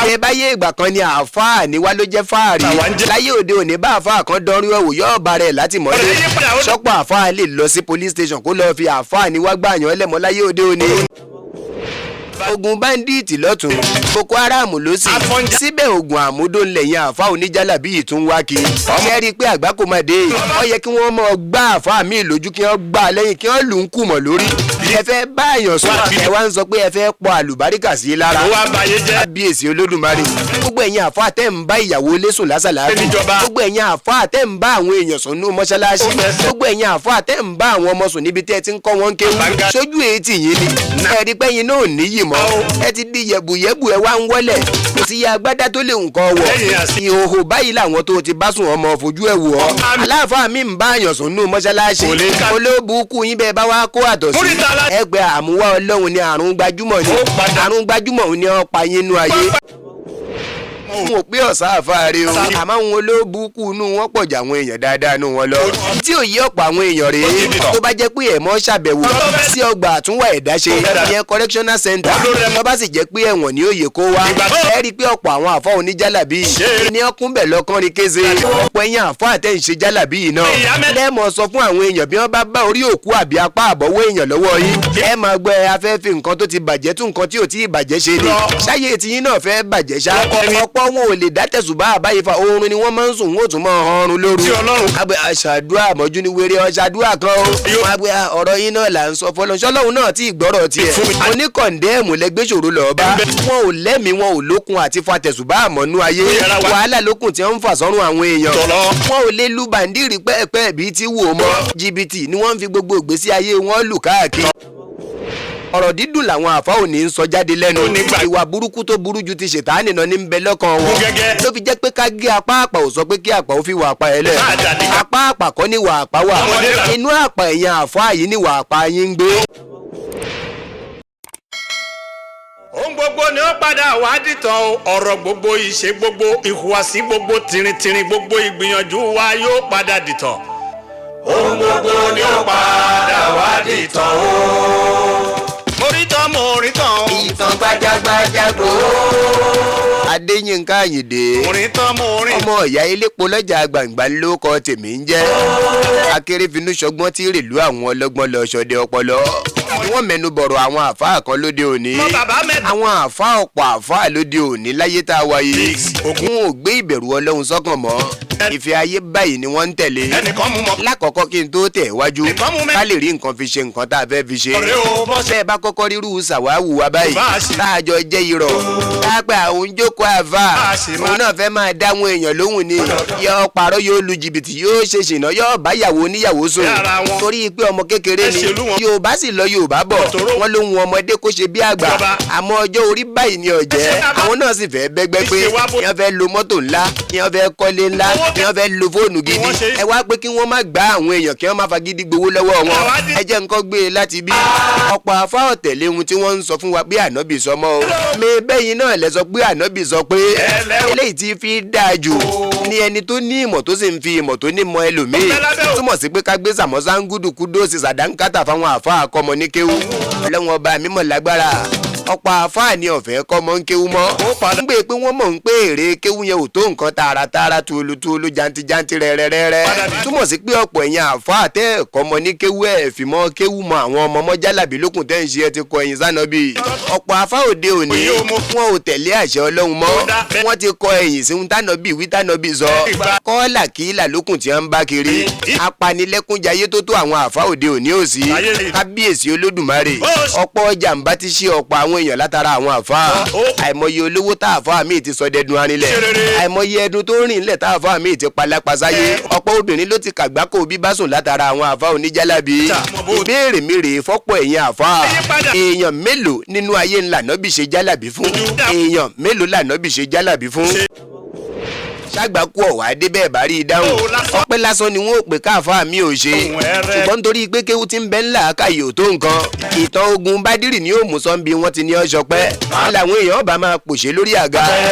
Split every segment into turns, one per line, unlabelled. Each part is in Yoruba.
Ẹ báyé ìgbà kan ni àáfàá ni wá ló jẹ́ fáàrí.
Àwa ń jẹ́.
Láyé òde òní, bá àáfàá kan dánrú ẹ̀wò, yóò bá rẹ̀ láti mọ́lé.
Ọ̀rẹ́ yí padà,
Sọ́pọ̀ àáfàá lè lọ sí police station kó lọ́ọ́ fi àáfàá ni wá gbàyàn ẹlẹ́mọ́ láyé òde òní. Ogun bandit lọ́tún, Boko Haram ló sì.
Afọ́njá.
Síbẹ̀ ogun àmúdó ńlẹ̀yìn àáfàá oníjàlábí yìí tún wá kí. Ṣé rí i pé àgbá kò máa dé? Ó yẹ kí wọ́n mọ̀ gbá àáfàá míì lójú, kí wọ́n gbá a lẹ́yìn, kí wọ́n lù ú kù mọ̀ lórí. Ẹ fẹ́ bá èèyàn sùn, ẹ wá ń sọ pé ẹ fẹ́ pọ àlùbáríkà sí i lára.
Ó wá bayé jẹ́.
Kábíyèsí Olódùmarè! Gbogbo ẹ̀yin àáfàá tẹ́ ń bá ìyàwó ilé sùn lásàlá,
Níjọba.
gbogbo ẹ̀yin àáfàá tẹ́ ń bá àwọn èèyàn sùn nínú mọ́ṣáláṣí,
Ó fẹsẹ̀.
gbogbo ẹ̀yin àáfàá tẹ́ ń bá àwọn ọmọ sùn níbi tẹ́ ẹ ti ń kọ́ wọn kéwú,
Bàǹgà.
sójú èyí yín ni ẹ rí pé yín náà ò níyì mọ́. Ẹ ti di yẹ̀bùyẹ̀bù, ẹ wá ń wọlẹ̀, kò sí iye agbádá tó lè nǹkan wọ̀.
Lẹ́yìn àsì.
Ìhòhò báyìí làwọn tó ti bá sùn ọmọ fojú ẹ̀ wọ̀ ọ́.
Àmì.
Aláàfáà mi ń bá àyàn sùn nínú mọ́ṣáláṣí.
Kò lè ká.
Olóbùkún yín, bẹ́ẹ̀ bá wá kó àtọ̀ sí
Múrítàlá.
ẹgbẹ́ àmúwá Ọlọ́run ni àrùn gbajúmọ̀ ni.
Ó padà.
Àrùn gbajúmọ̀ ni ó pa yín nú ayé. N ò pé ọ̀sán àfáàrí o, àmọ́ àwọn olóbùkún inú wọn pọ̀ jà àwọn èèyàn dáadáa inú wọn lọ. Tí ò yí ọ̀pọ̀ àwọn èèyàn rèé, tó bá jẹ́ pé ẹ̀ mọ́ ṣàbẹ̀wò sí ọgbà àtúnwà ẹ̀dá ṣe, ìyẹn correctional center, tó bá sì jẹ́ pé ẹ̀wọ̀n ní òye kó wá, ẹ rí i pé ọ̀pọ̀ àwọn àfọ́ oníjàlábí ní ọkùnbẹ̀ lọ́kànrin kése. Ọ̀pọ̀ ẹ̀yìn àfọ́ àtẹ̀yìnṣe jálàbí yìí náà lẹ́ẹ̀mọ̀ sọ fún àwọn èèyàn, bí wọ́n bá bá orí òkú àbí apá àbọ̀wọ́ èèyàn lọ́wọ́ yín, ẹ máa gbọ́ ẹ afẹ́ fi nǹkan tó ti bàjẹ́ tún nǹkan tí ò tí ì bàjẹ́ ṣe ni. Ṣáyé tiyín náà fẹ́ bàjẹ́ ṣá? Ọ̀pọ̀ wọn ò lè dá tẹ̀sùbá àbáyé fa, oorun ni wọ́n máa ń sùn, wọ́n ò tún máa han oorun lóru.
Tí Ọlọ́run.
Agbe aṣàdúrà àmọ́jú ni wéré ọṣàdúrà kan o. Wọn agbe ọ̀rọ̀ yín náà là ń sọ fọlọ́n ṣọlọ́run náà tí ìgbọ́rọ̀ tiẹ̀.
Fún mi.
Oníkọ̀ǹdẹ́ẹ̀mù lẹgbẹ́sòro lọ́ọ́ bá wọn ò lẹ́mìí, wọn ò lókun àti fa tẹ̀sùbá àmọ́nú ayé.
Yàrá wa.
Wàhálà lókun tí wọ́n ń fà sọ́run àwọn èèyàn.
Tọ̀lọ́.
Wọn ò lè lu bàǹdìrì pẹ́ẹ́pẹ́ẹ́ bíi tí wò ó mọ́. Jìbìtì ni wọ́n ń fi gbogbo ìgbésí ayé wọn lù káàkiri. Ọ̀rọ̀ dídùn làwọn àfa òní ń sọ jáde lẹ́nu.
Ó ní gbà.
Ìwà burúkú tó burú ju ti ṣètánì náà ní ń bẹ lọ́kàn wọn.
Gẹ́gẹ́.
Ló fi jẹ́ pé ká gé apá àpà ò sọ pé kí àpà ó fi wà àpà ẹ̀ lẹ̀.
Máa dàdí.
Apá àpà kọ́ ní wà àpá wà.
Ọmọdé là.
Inú àpà ẹ̀yàn àfọ́ yìí ní wà àpà yín ń gbé.
Ohun gbogbo ni ó padà wá dìtàn o. Ọ̀rọ̀ gbogbo, ìṣe gbogbo, ìhùwàsí gbogbo, tìrìntìrìn gbogbo, ìgbìyànjú wa yóò padà dìtàn. Ohun gbogbo ni ó padà wá dìtàn o. Mo rí tán, mo rí tán o.
Ìtàn gbajàgbajà gbò. Adéyínká Àyìndé.
Mo rí tán, mo rí.
Ọmọ ìyá elépo lọ́jà gbàǹgbà ló kọ tèmi ń jẹ́ akérèfínú ṣọgbọ́n tí rèlú àwọn ọlọ́gbọ́n lọ ṣọdẹ ọpọlọ. Wọ́n mẹ́nu bọ̀rọ̀ àwọn àáfàá kan lóde òní.
Mọ bàbá mẹ́ta.
Àwọn àáfàá, ọ̀pọ̀ àáfàá lóde òní láyé tá a wáyé,
Six.
ògún ò gbé ìbẹ̀rù Ọlọ́run sọ́kàn mọ́. Ìfẹ́ ayé báyìí ni wọ́n ń tẹ̀lé.
Ẹnìkan mú mọ.
Lákọ̀ọ́kọ́, kí n tó tẹ̀ wájú,
Nìkan mú mẹ́.
ká lè rí nǹkan fi ṣe nǹkan tá a fẹ́ fi ṣe.
Ọ̀rẹ́ o, bọ́ ṣe.
Bẹ́ẹ̀ bá kọ́kọ́ rírú sàwáwù wa báyìí,
Bá a ṣe.
tá a jọ jẹ́ irọ́ tápẹ́ àwọn jókòó àfà,
Bá a ṣe máa.
òun náà fẹ́ máa dáwọn èèyàn lóhùn ni, yóò parọ́, yóò lu jìbìtì, yóò ṣe ṣìnà, yóò bá yàwó oníyàwó sùn.
Yàrá wọn.
Torí pé ọmọ kékeré
Ẹ
ni.
ṣèlú wọn.
Yorùbá sì lọ, Yorùbá bọ̀,
Tòró.
wọ́n lóhun ọmọdé kó ṣe bí àgbà.
Ìjọba.
Àmọ́ ọjọ́ orí báyìí ni ọ̀jẹ́.
Ẹ ṣe bàbá.
Àwọn náà sì fẹ́ bẹ́gbẹ́ pé
Ìṣe wa bó-
yẹn fẹ́ lo mọ́tò ńlá, yẹn fẹ́ kọ́lé ńlá,
Owó
yẹn fẹ́ lo fóònù gidi.
Wọ́n ṣe-
Ẹ wá pé kí wọ́n má gbá àwọn èèyàn, kí wọ́n má fagídí gbowó lọ́wọ́ wọn.
Àwa dé-
Ẹ jẹ́ nǹkan gbé e láti bí ọ̀pọ̀ àfa ọ̀tẹ̀lé ohun tí wọ́n ń sọ fún wa pé ànábì sọ mọ́ o. Mi bẹ́yìn náà lẹ sọ pé ànábì sọ pé
Ẹlẹ́wọ̀n.
eléyìí tí fi dáa jù ní ẹni tó ní ìmọ̀ tó sì ń fi ìmọ̀ tó ní mọ ẹlòmíì.
Ọ̀bẹ lábẹ́ o.
Túmọ̀ sí pé ká gbé sàmọ́sángúdù kúdóòsì sàdánkátà fáwọn àfa àkọmọ ní kéwú. Ọlọ́run ọba mímọ̀ lágbára. Ọ̀pọ̀ àáfàá ni ọ̀fẹ́ kọ́ mọ́ ń kéwú mọ́.
Ó padà.
Ń gbé pé wọ́n mọ̀ ń pé èrè kéwú yẹn ò tó nǹkan, tààràtààrà, tuulutuulu, jantijanti, rẹ́rẹ́rẹ́rẹ́.
Padà bí.
Túmọ̀ sí pé ọ̀pọ̀ ẹ̀yin àáfàá tẹ́ ẹ̀kọ́ mọ ní kéwú, ẹ̀ fi mọ́ kéwú mọ àwọn ọmọ mọ́ jálàbí lókun tẹ́ ń ṣe, ẹ ti kọ ẹ̀yìn sánàbí. Ọ̀pọ̀ àáfàá òde òní,
Òye o mo.
wọn ò tẹ̀lé àṣẹ Ọlọ́run mọ́.
Ó dá bẹ́ẹ̀.
Wọ́n ti kọ ẹ̀yìn sí ohun tánàbí wí, tánàbí sọ.
Ìgbà.
Kọ́ọ̀là kíílà lókun tí wọ́n ń bá kiri. Apanilẹ́kúnjayé tó tó àwọn àáfàá òde òní ò sí.
Ayé lè.
Kábíyèsí Olódùmarè!
Ó ṣe-
Ọ̀pọ̀ jàǹbá ti ṣe ọ̀pọ̀ àwọn èèyàn látara àwọn àfáà.
Ó-
Àìmọye olówó tá àfáà míì ti sọ dẹdun arinlẹ̀.
Ṣe rere.
Àìmọye ẹdun tó rìn lẹ̀ tá àfáà míì ti palápasáyé. Ọ̀pọ̀ obìnrin ló ti kàgbákò bíbá sùn látara àwọn àfáà oníjàlábí.
Ta, mọ̀ bó-
Ìbéèrè mi rèé fọ́pọ̀ ẹ̀yin àfáà:
Ẹ̀yin padà.
èèyàn mélòó nínú ayé ńlá nọ́bì ṣe jálàbí fún?
Ojú dá.
Èèyàn mélòó lànàbì ṣe jálàbí fún?
Ṣe-
Ṣàgbákú ọ̀wá débẹ̀ bá rí i dáhùn.
Ó lásán.
Ọpẹ́ lásán ni wọ́n ò pè káàfáà mi ò ṣe.
Ohun ẹrẹ.
Ṣùgbọ́n nítorí pé kéwú ti ń bẹ ńlá káyè ò tó nǹkan, ìtàn ogun Bádìrì ni ó mú sọ́nbi wọ́n ti ní ọ̀ṣọ́pẹ́ wọn làwọn èèyàn ọba máa pòṣé lórí àga.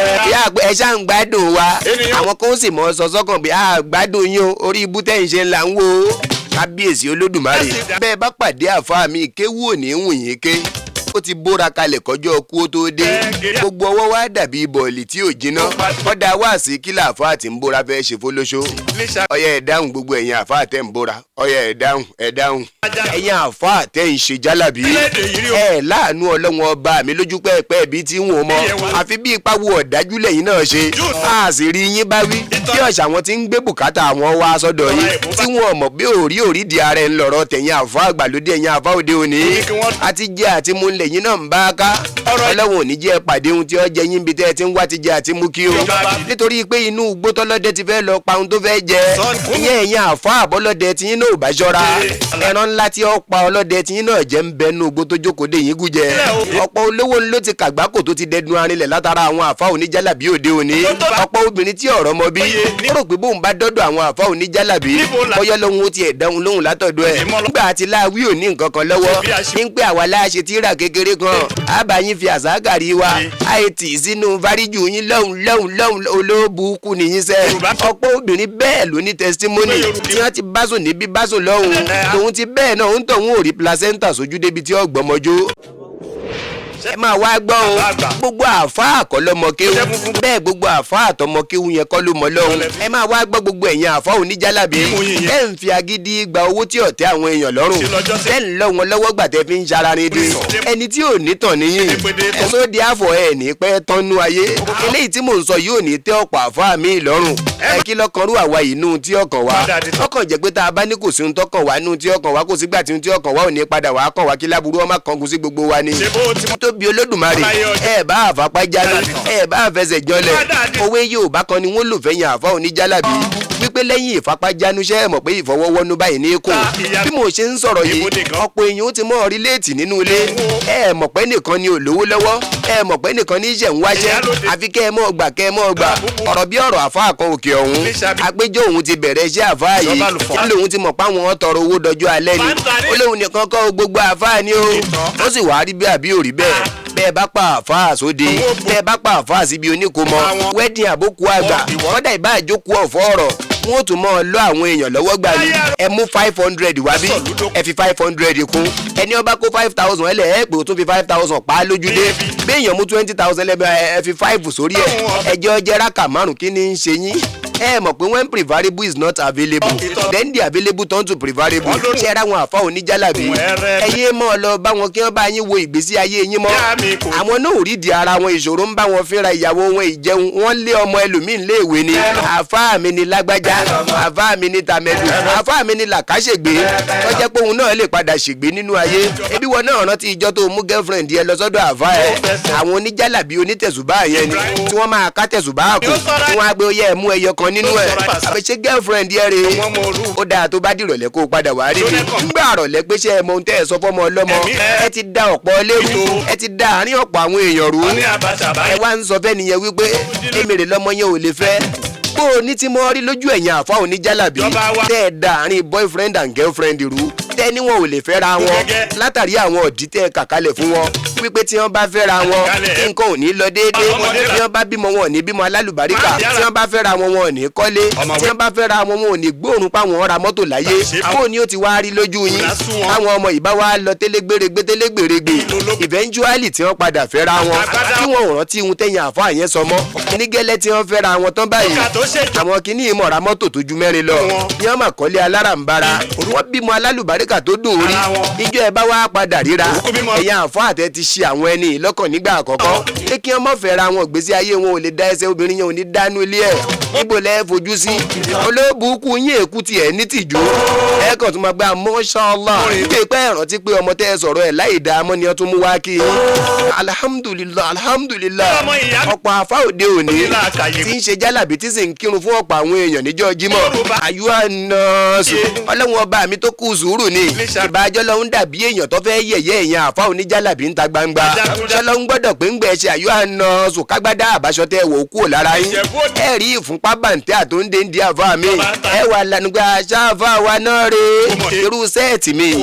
Ìyá àgbẹ̀, ẹ ṣáà ń gbádùn wa.
Ènìyàn-
Àwọn kan sì mọ̀ ọ́ sọ sọ́kàn bí a gbádùn yín o, orí ibú tẹ̀ ń ṣe ńlá ń wò ó. Kábíyèsí Olódùmarè! Bẹ́ẹ̀ bá pàdé àfáà mi, kéwú ò ní wù yín ké. Ó ti bóra kalẹ̀ kọjọ́ kú ó tó dé. Gbogbo ọwọ́ wa dàbí bọ̀ọ̀lì tí ò jiná. Ọ̀dà wá sí kí làáfáà tí ń bóra fẹ́ ṣe fólóṣó. Ọyẹ ẹ̀ dáhùn, gbogbo ẹ̀yin àfáà tẹ̀ ń bóra, ọyẹ ẹ̀ dáhùn, ẹ̀ dáhùn. Ẹ̀yin àfáà tẹ̀ ń ṣe jálàbí, ẹ̀ láàánú Ọlọ́wọ́n ọba mi lójú pẹ́ẹ́pẹ́ bíi tí ń wò mọ́, àfi bí ipa wo ọ̀dájú lẹ́yìn náà ṣe. A sì rí yín bá wí bí ọ̀sà wọn ti ń gbé bùkátà àwọn wá sọ́dọ̀ yín tí wọn mọ̀ bí òrí òrí di ara ẹ̀ ń lọ̀rọ̀ tẹ̀yìn àfọ́ àgbàlódé, ẹ̀yìn àfọ́ òde òní, àti jẹ́ àti mú lẹ́yìn náà ń bá ká. Ọlọ́run ò ní jẹ́ pàdé ohun tí ó jẹ yín bí tẹ́ ẹ ti ń wá ti jẹ àti mú kí o, nítorí pé inú igbó tọ́lọ́dẹ ti fẹ́ lọ pa ohun tó fẹ́ jẹ ìyẹn. Ẹ̀yìn àfọ́ àbọ́lọ́dẹ tí yín náà ò bá ṣọ́ra, ẹran ńlá tí ó pa ọlọ́dẹ tí yín náà jẹ́ ń bẹ nínú igbó tó jókòó dé yín gúnjẹ. Ọ̀pọ̀ olówó ló ti kàgbákò tó ti dẹdun arinlẹ̀ látara àwọn àfa oníjàlábí òde òní. Ọ̀pọ̀ obìnrin tí ọ̀rọ̀ mọ bí ó rò pé bóun bá dọ́dọ̀ àwọn àfa oníjàlábí, bóyá lóhun ó tiẹ̀ dáhùn lóhùn látọ̀dọ̀ ẹ̀. Nígbà àti láwí ò ní nǹkan kan lọ́wọ́ ní pé àwa láṣẹ tíra kékeré kan àbáyín fi àságàrí wa àìtì sínú fáríjù yín lọ́hùn lọ́hùn lọ́hùn. Olóòbùkún nìyín sẹ́. Ọ̀pọ̀ obìnrin bẹ́ẹ̀ ló ní testimony tí wọ́n ti bá sùn níbí, bá sùn lọ́hùn, tòun ti bẹ́ẹ̀ náà ń tọ̀hún ò rí placenta sójú débi tí ó gbọ́mọjó. Ẹ máa wá gbọ́ o, gbogbo àáfàá kọ́ lọ́mọ kéwú, bẹ́ẹ̀ gbogbo àáfàá àtọmọ kéwú yẹn kọ́ ló mọ lọ́hùn. Ẹ máa wá gbọ́, gbogbo ẹ̀yin àáfàá oníjàlábí ẹ ń fi agídí gba owó tí ọ̀tẹ́ àwọn èèyàn lọ́rùn, bẹ́ẹ̀ ń lọ́ wọn lọ́wọ́ gbàtẹ́ fi ń ṣara ní dé ẹni tí ò ní tàn níyìn ẹ só di àfọ̀ ẹ ní pẹ́ tọ́nú ayé. Eléyìí tí mò ń sọ yóò ní tẹ́ ọ̀pọ̀ àáfàá mi lọ́rùn. Ẹ kí lọ́kànrú àwa yìí nú tí ọkàn wa ọkàn jẹ́ pé tá a bá ní kò sí ohun tọkàn wa nú tí ọkàn wa, kò sígbà tí ohun tí ọkàn wa ò ní padà wá kàn wá, kí láburú ọmọ kangun sí gbogbo wa ni. Tóbi Olódùmarè, ẹ bá àfapá jánu, ẹ bá àfẹsẹ̀ jọlẹ̀. Òwe Yorùbá kan ni wọ́n lò fẹ́yìn àfa oníjàlábí wípé lẹ́yìn ìfapájánu, ṣe é mọ̀ pé ìfọwọ́wọ́nú báyìí ní kù. Bí mo ṣe ń sọ̀rọ̀ yìí, ọ̀pọ̀ èèyàn ó ti mọ́ relate nínú ilé. Ẹ mọ̀ pé nìkan ni ò lówó lọ́wọ́, ẹ mọ̀ pé nìkan ní ìṣẹ̀ ń wáṣẹ́, àfi kẹ́ ẹ mọ́ gbà, kẹ́ ẹ mọ́ gbà. Ọ̀rọ̀ bí ọ̀rọ̀ àfáà kan òkè ọ̀hún, àpéjọ òun ti bẹ̀rẹ̀ iṣẹ́ àfáà yìí, kí lòun ti mọ̀ páwọn tọrọ owó dọjọ́ alẹ́ ni. Ó lóun nìkan kọ́, gbogbo àfáà ni ó. Ó sì wá rí bí àbí ò rí bẹ́ẹ̀? Bẹ́ẹ̀ bá pa àfáà sóde, bẹ́ẹ̀ bá pa àfáà síbi oníkómọ, wedding, àbókù àgbà, kọ́dà ìbá àjókù ọ̀fọ́ ọ̀rọ̀, wọ́n ó tún mọ́ ọ lọ àwọn èèyàn lọ́wọ́ gbà ní. Ẹ mú 500 wá bí, ẹ fi 500 kún. Ẹni ọba kó 5,000 ẹlẹ́, ẹ pé o tún fi 5,000 pa á lójúdé. Béèyàn mú 20,000 lẹ́bẹ̀ẹ́, ẹ fi five sórí ẹ̀, ẹjọ́ jẹ́ rákà márùn. Kí ni ń ṣe yín? Ẹ mọ̀ pé when preferable is not available, then the available turn to preferable. Ṣé ẹ ráwọn àfa oníjàlábí, ẹ yé mọ́ ọ lọ bá wọn kí wọ́n bá yín wo ìgbésí ayé yín mọ́. Àwọn náà ò rí di ara wọn, ìṣòro ń bá wọn fínra, ìyàwó wọn ìjẹun wọn lé ọmọ ẹlòmíín léèwé ni. Àfa mi ni lágbájá, àfa mi ni tàmẹ̀dù, àfa mi ni làkàṣègbè, tó jẹ́ pé òun náà lè padà ṣègbè nínú ayé. Ebi wọn náà rántí ìjọ tó mú girlfriend yẹn lọ sọ́dọ̀ àfa ẹ̀. Àwọn oníjàlábí onítẹ̀sùbá yẹn ni tí wọ́n máa ká tẹ̀sùbá kù, tí wọ́n á gbé oyè ẹ̀ mú ẹyọ kan nínú ẹ̀. Àbẹ̀ṣe girlfriend yẹn rè é, ó dáa, tó bá dìrọ̀lẹ́ kó o padà wá rí mi nígbà àrọ̀lẹ́ pé ṣé ẹ mọ ohun tẹ́ ẹ sọ fọ́mọ ọlọ́mọ? Ẹ ti da ọ̀pọ̀ lérú, ẹ ti da àárín ọ̀pọ̀ àwọn èèyàn rú. Ẹ wá ń sọ fẹ́ nìyẹn wípé èmèrè lọ́mọ yẹn ò lè fẹ́. Bó o ní tí mo rí lójú ẹ̀yìn àfa oníjàlábí tẹ́ ẹ da àárín boyfriend and girlfriend rú, tẹ́ ní wọn ò lè fẹ́ra wọn látàrí àwọn ọ̀dí tẹ́ ẹ kàkálẹ̀ fún wọn wípé tí wọ́n bá fẹ́ra wọn, nǹkan ò ní lọ déédéé, tí wọ́n bá bímọ, wọn ò ní bímọ alálùbáríkà, tí wọ́n bá fẹ́ra wọn, wọn ò ní kọ́lé, tí wọ́n bá fẹ́ra wọn, wọn ò ní gbóòórùn páwọn ra mọ́tò láyé. Bó ni ó ti wá rí lójú yín táwọn ọmọ ìbá wa lọ télégbèrègbè télégbèrègbè, eventually tí wọ́n padà fẹ́ra wọn, tí wọ́n ò rántí ohun tẹ̀yìn àfáà yẹn sọ mọ́ nígẹ́lẹ́ tí wọ́n fẹ́ra wọn tán báyìí? Àwọn kìíní ìmọ̀ra mọ́tò tó ju mẹ́rin lọ ní wọ́n mà kọ́lé alárànbarà, wọ́n bímọ alálùbáríkà tó dùn rí. Ijó ẹ bá wá padà ríra, ẹ̀yà àfáà tẹ ti ṣe àwọn ẹni lọ́kàn nígbà àkọ́kọ́ pé kí wọ́n mọ̀ fẹ́ra wọn, ìgbésí ayé wọn ò lè dá, ẹsẹ̀ obìnrin yẹn ò ní dánú ilé ẹ̀, níbo lẹ́ fojú sí? Olóòbùkún yín èkú tiẹ̀ ní tìjú, ẹ kàn tún máa gba mọ́ṣálá pé pé ẹ rántí pé ọmọ tẹ́ ẹ sọ̀rọ̀ ẹ̀ láì dáa mọ́ ni wọ́n tún mú wá kí yín. Alhamdulilah, alhamdulilah. Ọ̀pọ̀ àfa òde òní tí ń ṣe jálàbí, tí sì ń kírun fún ọ̀pọ̀ àwọn èèyàn níjọ́ Jímọ̀, àyùwá nọ́ọ̀sì, Ọlọ́run ọba mi tó kù sùúrù ni. Ìbájọ́ lọ́hún dàbí èèyàn tó fẹ́ yẹ̀yẹ́ èèyàn àfa oníjálàbí ń ta gbangba. Ṣọlọ́hún gbọ́dọ̀ pé ń gbẹ̀ ṣe àyùwá nọ́ọ̀sù kágbádá àbáṣọ tẹ́ wò kúrò lára yín, ẹ rí ìfúnpá bàǹtẹ́ àtòǹdé ń di àfa mi, ẹ wà lànàgbà ṣáfà wa náà rè irú set mi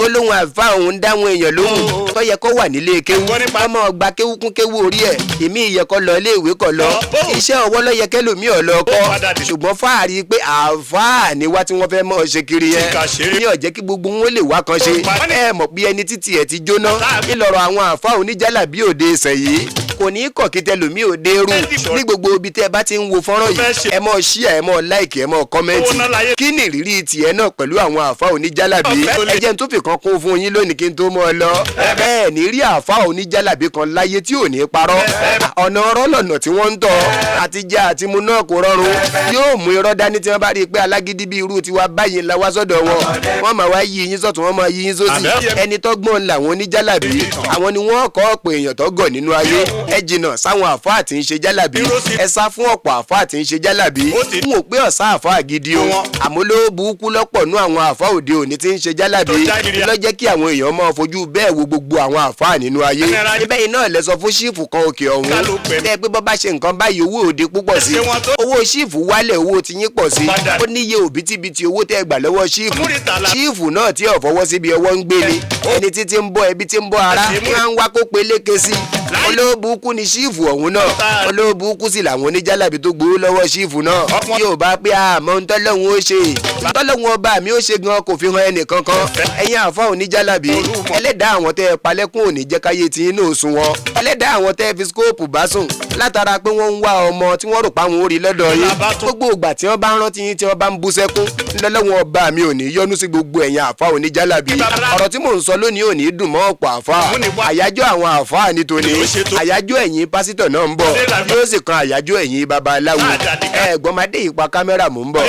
ó lóhun àfa òun dáhùn èèyàn lóhùn tó yẹ kó wà nílé kéwú, ọmọ ọgbà kéwú kún kéwú orí ẹ̀, ìmí ìyẹ kọ́ lọ ilé ìwé kọ́ lọ, iṣẹ́ ọwọ́ ló yẹ kẹlòmíì ọ̀lọ́ kọ́, ṣùgbọ́n fáàrí pé àáfàá ni wá tí wọ́n fẹ́ mọ̀ ṣe kiri yẹn ní ọ̀jẹ́ kí gbogbo wọn lè wá kan ṣe. Ẹ mọ̀ bí ẹni títí ẹ̀ ti jóná ńlọrọ̀ àwọn Àwọn àfa oníjàlábí òde ìsẹ̀yìí kò ní í kọ̀ kí tẹlòmí òde rú. Ní gbogbo ibi tẹ́ ẹ bá ti ń wo fọ́nrán yìí, ẹ mọ́ share, ẹ mọ́ like, ẹ mọ́ comment. Kí ni ìrírí tiẹ̀ náà pẹ̀lú àwọn àfa oníjàlábí? Ẹ jẹ́ n tó fi kan kún fún yín lónìí kí n tó mọ́ ọ lọ. Bẹ́ẹ̀ ní rí àfa oníjàlábí kan láyé tí ò ní parọ́. Ọ̀nà ọ̀rọ̀ lọ̀nà tí wọ́n ń tọ̀ àti jẹ́ àti mu náà kò rọrùn. Yóò mú irọ́ dání tí wọ́n bá rí i pé alágídí bí irú tiwa báyìí ńlá wá sọ́dọ̀ wọn. Wọ́n máa wá yí yín sọ́tún, wọ́n máa yí yín sósì. Ẹni tọ́gbọ́n làwọn oníjàlábí, àwọn ni wọ́n kọ́ ọ̀pọ̀ èèyàn tó gọ̀ nínú ayé. Ẹ jìnnà sáwọn àfáà tí ń ṣe jálàbí, ẹ sá fún ọ̀pọ̀ àfáà tí ń ṣe jálàbí. N ò pé ọ̀sá àfáà gidi o, àmọ́ ló burúkú lọ́pọ̀ nú àwọn àfáà òde òní tí ń ṣe jálàbí ló jẹ́ kí àwọn èèyàn máa fojú bẹ́ẹ̀ wo gbogbo àwọn àfáà nínú ayé. Níbẹ̀ iná lẹ sọ fún ṣífù kan òkè ọ̀hún tẹ́ pé bọ́ bá ṣe nǹkan báyìí, owó òde púpọ̀ sí, owó ṣífù wálẹ̀, owó tiyín pọ̀ sí. Ó níye òbítíbitì owó tẹ́ gbà lọ́wọ́ ṣífù. Ṣífù náà tí ò fọwọ́ síbi ọwọ́ ń gbé ni ẹni títí ń bọ́ ẹbí tí ń bọ́ ara kí wọ́n ń wá kó peléke sí. Olóòbùkún ni ṣífù ọ̀hún náà, olóòbùkún sì làwọn oníjàlábí tó gbowó lọ́wọ́ ṣífù náà. Yóò bá pé àmọ́ ntọ́lọ́hún ó ṣe, ntọ́lọ́hún ọba mi ó ṣe gan kò fi hàn ẹnì kankan. Ẹ̀yin àfa oníjàlábí, ẹlẹ́dàá àwọn tẹ́ ẹ palẹ́kùn òní jẹ́ káyé tí inú sùn wọn. Ẹlẹ́dàá àwọn tẹ́ ẹ fi skóòpù bá sùn látara pé wọ́n ń wá ọmọ tí wọ́n rò pa àwọn orí lọ́dọ̀ yín, gbogbo ìgbà tí wọ́n bá ń rántí yín, tí wọ́n bá ń bú sẹ́kún lọ́lọ́wọ́n ọba mi ò ní yọ́nú sí gbogbo ẹ̀yin àfa oníjàlábí. Ọ̀rọ̀ tí mò ń sọ lónìí ò ní dùn mọ́ ọ̀pọ̀ àfa. Àyájọ́ àwọn àfa nítorí àyájọ́ ẹ̀yin pásítọ̀ náà ń bọ̀, yóò sì kan àyájọ́ ẹ̀yin babaláwo. Ẹ̀gbọ́n máa dé ìpa kámẹ́rà, mò ń bọ̀.